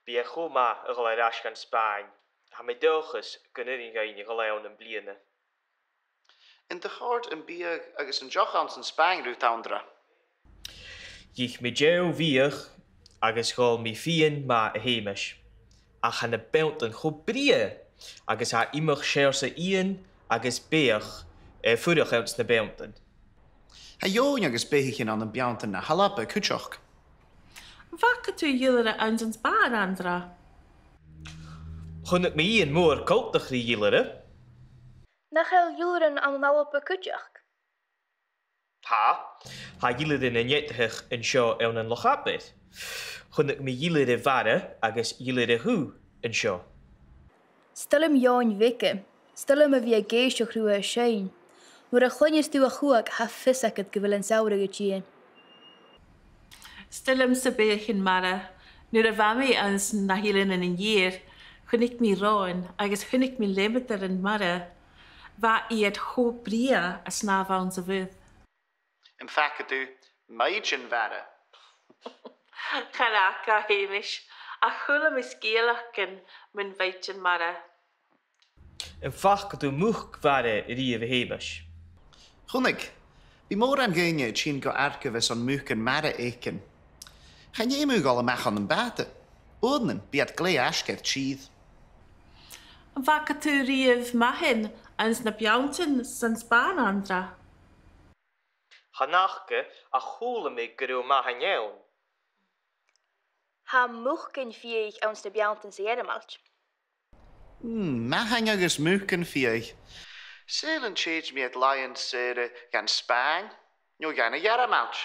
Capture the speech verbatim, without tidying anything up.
Bidh e cho math a dhol air ais dhan Spàinn. Tha mi an dòchas gun urrainn dhuinn a dhol ann am-bliadhna. An do chòrd am biadh agus an deoch anns an Spàinn riut, Anndra? Dh'ith mi deagh bhiadh agus dh'òl mi fìon math, a Sheumais. Ach tha na beanntan cho brèagha agus tha iomadh seòrsa fhìon agus beathach, eh, a' fuireach anns na beanntan. Tha eòin agus beathaichean ann am beanntan na h-Alba cuideachd. Am faca tu ghilleadh anns an Spàinn, Anndra? Chunnaic mi eun mòr coltach ri ghilleadh. Nach eil ghilleadh ann an Alba cuideachd? Tha. Tha ghilleadh na n-eadaicheadh an seo ann an Loch Abar. Chunnaic mi ghilleadh a' mhara agus ghilleadh a' chù an seo. 'S toil leam eòin bheaga. 'S toil leam a bhith ag èisteachd riutha a' seinn. Nuair a chluinneas tu a' chuaig, tha fios agad gu bheil an samhradh a' tighinn. 'S toil leamsa beathaichean mara. Nuair a bha mi anns na h-Eileanan an Iar, chunnaic mi ròn agus chunnaic mi leumadair mara. Bha iad cho brèagha a' snàmh anns a' mhuir. Am faca tu maighdeann-mhara? Chan fhaca, a Sheumais, ach chuala mi sgeulachdan mun mhaighdeann-mhara. Am faca tu muc-mhara a-riamh, a Sheumais? Chunnaic. Bidh mòran dhaoine a' tighinn gu Argavas airson mucan-mara fhaicinn. Chan fheum thu a dhol a-mach ann am bàta. Uaireannan, bidh iad glè fhaisg air tìr. Am faca tu a-riamh mathain anns na beanntan san Spàinn, Anndra? Chan fhaca, ach chuala mi gun robh mathain ann. Tha mucan-fiadhaich anns na beanntan sa Ghearmailt. Mm, mathain agus mucan-fiadhaich. Saoil an tèid mi air làithean-saora dhan Spàinn no dhan a' Ghearmailt?